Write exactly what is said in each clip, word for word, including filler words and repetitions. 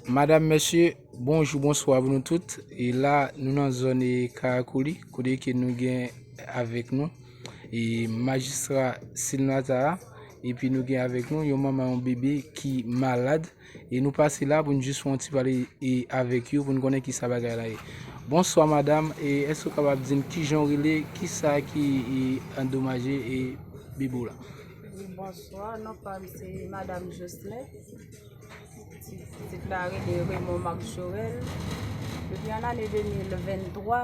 Madam, mesye, bonjou, bonswa pou nou tout. E la, nou nan zòn e Karakouli, kote ke nou gen avèk nou e majistra Silnata a, epi nou gen avèk nou yon manman yon bebe ki malad. E nou pase la pou n jis fè yon ti pale e avèk yo, pou n konnen kisa bagay la ye. Bonswa, madam. E èske w kapab di n kijan w rele, kisa ki e andomaje e bebe w la? Wi, bonswa. Non pa m se Madam Jocelyn. Ti, pitit la rele Raymond Marc Jorel. Depi an ane de mil venntwa,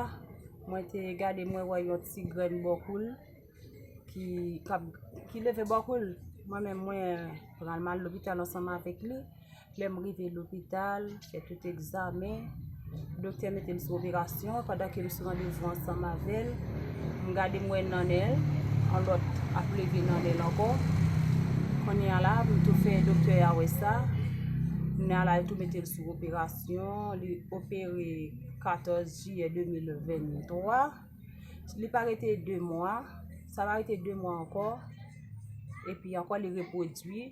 mwen te gade, mwen wè yon ti grenn bòkoul ki, k ap, ki leve bòkoul. Mwen menm, mwen pran l, m al lopital ansanm avèk li. Lè m rive lopital, fè tout egzamen, doktè mete m sou operasyon. Pandan ke m sou randevou ansanm avè l, m gade, m wè nan nen l, yon lòt ap leve nan nen l ankò. Kounye a la, m tou fè doktè a wè sa. Kounye a la, yo tou mete l sou operasyon. Li opere katòz jiyè de mil venntwa. Li pa rete de mwa. Sa pa rete de mwa ankò. Epi ankò, li repwodui.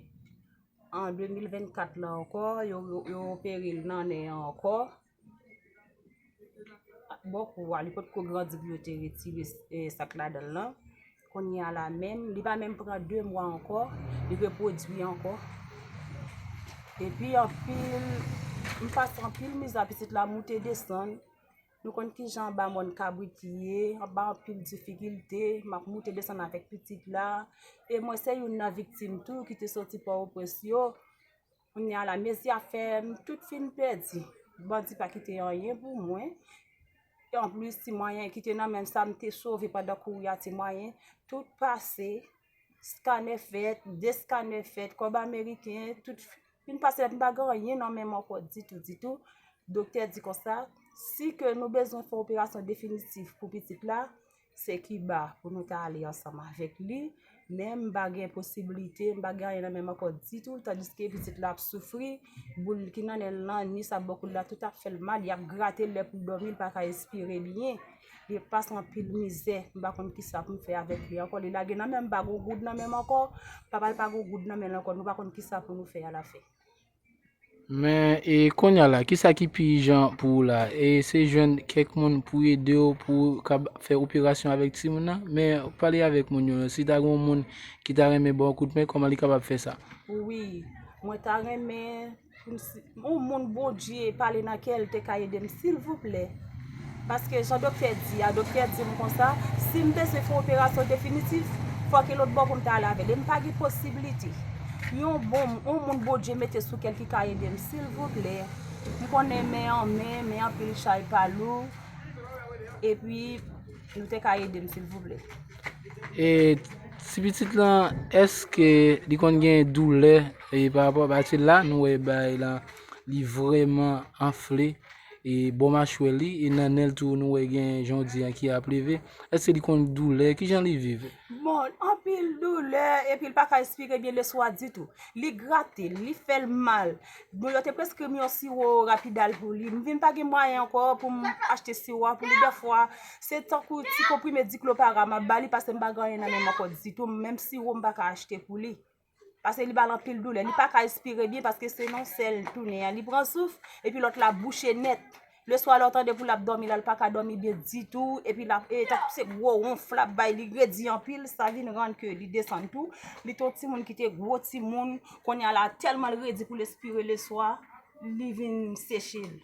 An de mil vennkat la ankò, yo, yo, yo opere l nan nen an ankò. Bòkou a, li potko grandi pou yo te retire, eh, sa k ladan l lan. Kounye a la menm, li pa menm pran de mwa ankò, li repwodui ankò. Epi anpil, m pase anpil mizè, pitit la moute desann. Nou konn kijan anba mòn kabrit ye, anba anpil difikilte, m ap moute desann avèk pitit la. E mwen se youn nan viktim tou ki te soti Pòtoprens yo. Kounye a la, mezi a fè m tout fin pèdi. Bandi pa kite anyen pou mwen. E anplis, ti mwayen ki te nan men m, sa m te sove pandan kouri a, ti mwayen, tout pase. Skanè fèt, de skanè fèt, kòb ameriken, tout fin pase nèt, m pa gen anyen nan men m ankò ditou, ditou. Doktè di konsa, si ke nou bezwen fè operasyon definitif pou pitit la, se Kiba pou nou ta ale ansanm avèk li. Men m pa gen posiblite, m pa gen anyen nan men m ankò ditou, tandiske pitit la ap soufri, boul ki nan nen l lan, ni sa bòkoul la, tout ap fè l mal, y ap grate l lè pou l dòmi, l pa ka espire byen. Li pase anpil mizè, m pa konn kisa pou m fè avèk li ankò. Li lage nan men m, m pa gon goud nan men m ankò. Papa l pa gon goud nan men l ankò. Nou pa konn kisa pou nou fè a la fen. Men, e kounye a la, kisa ki pi ijan pou ou la? E se jwenn kèk moun pou ede w, pou w kab fè operasyon avèk timoun nan? Men, pale avèk moun yo. Si ta gen yon moun ki ta renmen ba w kout men, kòman li kapab fè sa? Wi, mwen ta renmen pou m si, yon moun Bondye pale nan kè l te ka ede m, silvouplè. Paske jan doktè di a, doktè di m konsa, si m bezwen fè operasyon definitif, fò ke lòt bò pou m ta ale avè l. E m pa gen posiblite. Yon bon, yon moun Bondye mete sou kè l ki ka ede m, silvouplè. M konnen men an men, men anpil chay pa lou. Epi, nou te ka ede m, silvouplè. E ti pitit lan, èske li konn gen doulè, e pa rapò, paske la, nou wè bagay la, li vrèman anfle, e bò machwè li, e nan nen l tou, nou wè gen, jan w di an, ki ap leve. Èske li konn doulè? Kijan li viv? Bon, anpil doulè, epi l pa ka espire byen leswa ditou. Li grate l, li fè l mal. Bon, yo te preskri m yon siwo rapidal pou li. M vin pa gen mwayen ankò pou m achte siwo a pou li. Dèfwa, se tankou ti konprime diklopara m ap ba li, paske m pa gen anyen nan men m ankò ditou. Menm siwo, m pa ka achte pou li. Paske li ba l anpil doulè. Li pa ka espire byen, paske se nan sèl tounen an li pran souf, epi lòt la bouche nèt. Leswa, lè w tande pou l ap dòmi la, l pa ka dòmi byen ditou, epi l ap, e, tankou se gwo wonf l ap bay, li redi anpil, sa vin rann ke li desann tou. Li te yon timoun ki te gwo timoun, kounye a la, tèlman l redi pou l espire leswa, li vin seche l.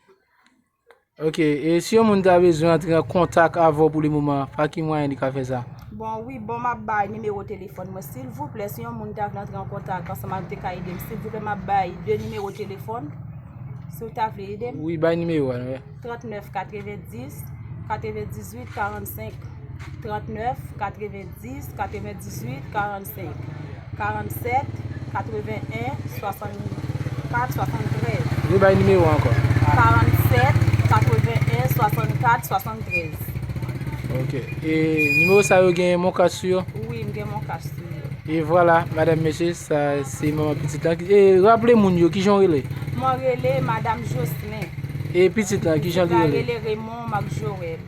Ok, e si yon moun ta bezwen antre an kontak avè w pou le moman, pa ki mwayen li ka fè sa? Bon, wi, bon, m ap bay nimewo telefòn mwen, silvouplè, si yon moun ta vle antre an kontak ansanm avè m, te ka ede m, silvouplè, m ap bay de nimewo telefòn, si w ta vle ede m. Wi, bay nimewo a, wi. Trannèf katrevendis, katrevendizuit karannsenk. Trannèf katrevendis, katrevendizuit karannsenk. Karannsèt katreven en swasannkat swasanntrèz. Wi, bay nimewo a ankò. Karannsèt katreven en swasannkat swasanntrèz. Ok. E nimewo sa yo gen MonCash sou yo? Wi, m gen MonCash sou yo. E vwala, madanm, mesye, sa se manman pitit lan. E raple moun yo, kijan w rele? Mwen rele Madam Jocelyn. E pitit lan, kijan li rele? Pitit la rele Raymond Marc Jorel.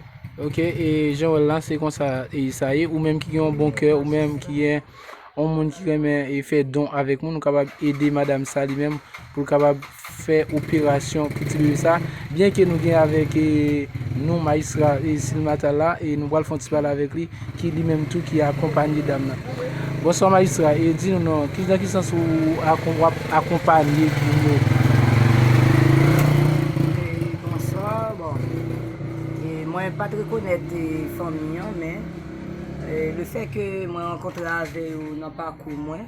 Ok, e jan w wè l lan, se konsa e sa ye. Ou menm ki gen yon bon kè, ou menm ki gen yon moun ki renmen e fè don avèk moun, nou kapab ede madanm sa li menm pou l kapab fè operasyon pou ti bebe sa. Byen ke nou gen avèk e, nou majistra e Silmata la, e nou pral fè yon ti pale avèk li, ki li menm tou ki akonpanye dam nan. Bonswa majistra, e di nou non, ki, nan ki sans ou akon-, w ap akonpanye moun yo? E, bonswa, bon. E, mwen pa t rekonèt e, fanmi an, men e, le fè ke mwen rankontre avè yo nan pakou mwen,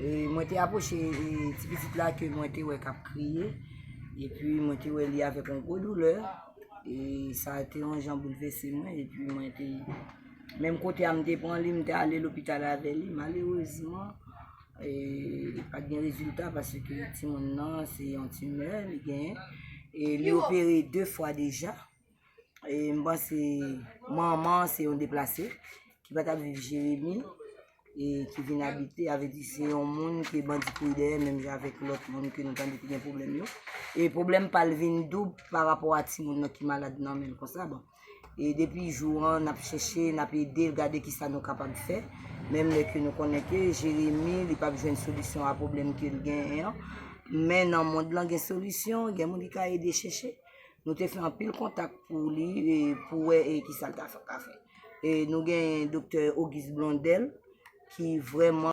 e, mwen te apwoche e, ti pitit la ke mwen te wè k ap kriye, epi mwen te wè li avèk yon gwo doulè, e sa te yon jan boulvèse mwen, epi mwen te, menm kote a m te pran li, m te ale lopital avè li, malerezman, e pa t gen rezilta paske timoun nan se yon timè li genyen, e li opere de fwa deja. E m panse manman se yon deplase ki pa t ap viv Jeremi, e ki vin abite, sa vle di se yon moun ke bandi kouri dèyè, menm jan avèk lòt moun ke nou tande ki gen pwoblèm yo. E pwoblèm pa l vin doub pa rapò a timoun nan ki malad nan men l konsa, bon. E depi jou an, n ap chèche, n ap ede l gade kisa nou kapab fè. Menm lè ke nou konnen ke Jeremi, li p ap jwenn solisyon a pwoblèm ke l genyen an. Men nan mond lan gen solisyon, gen moun ki ka ede chèche. Nou te fè anpil kontak pou li, e, pou wè e kisa l ta fè, ka fè. E nou gen doktè Auguste Blondel, ki vrèman